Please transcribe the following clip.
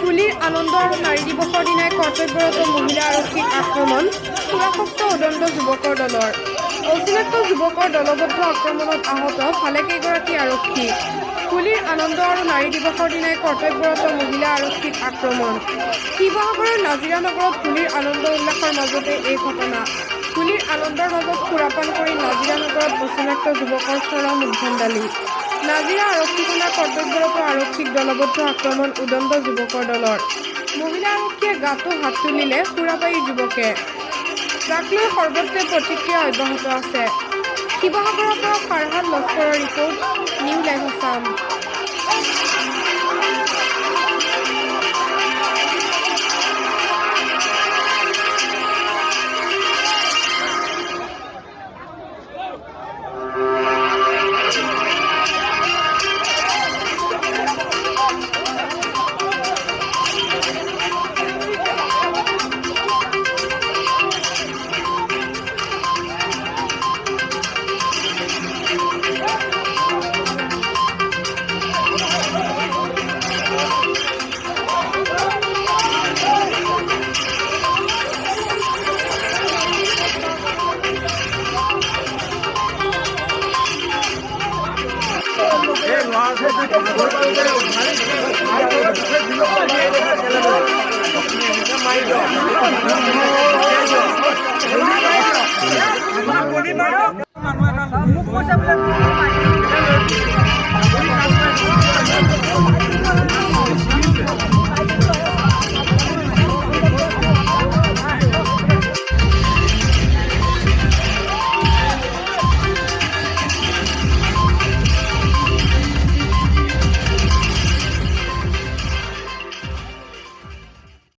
হোলীৰ আনন্দ আৰু নাৰী দিৱসৰ দিনাই কৰ্তব্যৰত মহিলা আৰক্ষীক আক্ৰমণ সুৰাসক্ত উদণ্ড যুৱকৰ দলৰ। অচিনাক্ত যুৱকৰ দলবদ্ধ আক্ৰমণত আহত ভালেকেইগৰাকী আৰক্ষী। হোলীৰ আনন্দ আৰু নাৰী দিৱসৰ দিনাই কৰ্তব্যৰত মহিলা আৰক্ষীক আক্ৰমণ। শিৱসাগৰৰ নাজিৰা নগৰত হোলীৰ আনন্দ উল্লাসৰ মাজতে এই ঘটনা। হোলীৰ আনন্দৰ মাজত সুৰাপান কৰি নাজিৰা নগৰত অচিনাক্ত যুৱকৰ চৰম উদ্ভণ্ডালি। নাজিৰা আৰক্ষী থানাৰ কৰ্তব্যৰত আৰক্ষীক দলবদ্ধ আক্ৰমণ উদণ্ড যুৱকৰ দলৰ। মহিলা আৰক্ষীয়ে গাতো হাত তুলিলে সুৰাপায়ী যুৱকে, যাক লৈ সৰ্বত্ৰে প্ৰতিক্ৰিয়া অব্যাহত আছে। শিৱসাগৰৰ পৰা ফাৰহান লস্কৰৰ ৰিপৰ্ট, নিউ লাইভ আছাম। মোক কৈছে বোলে।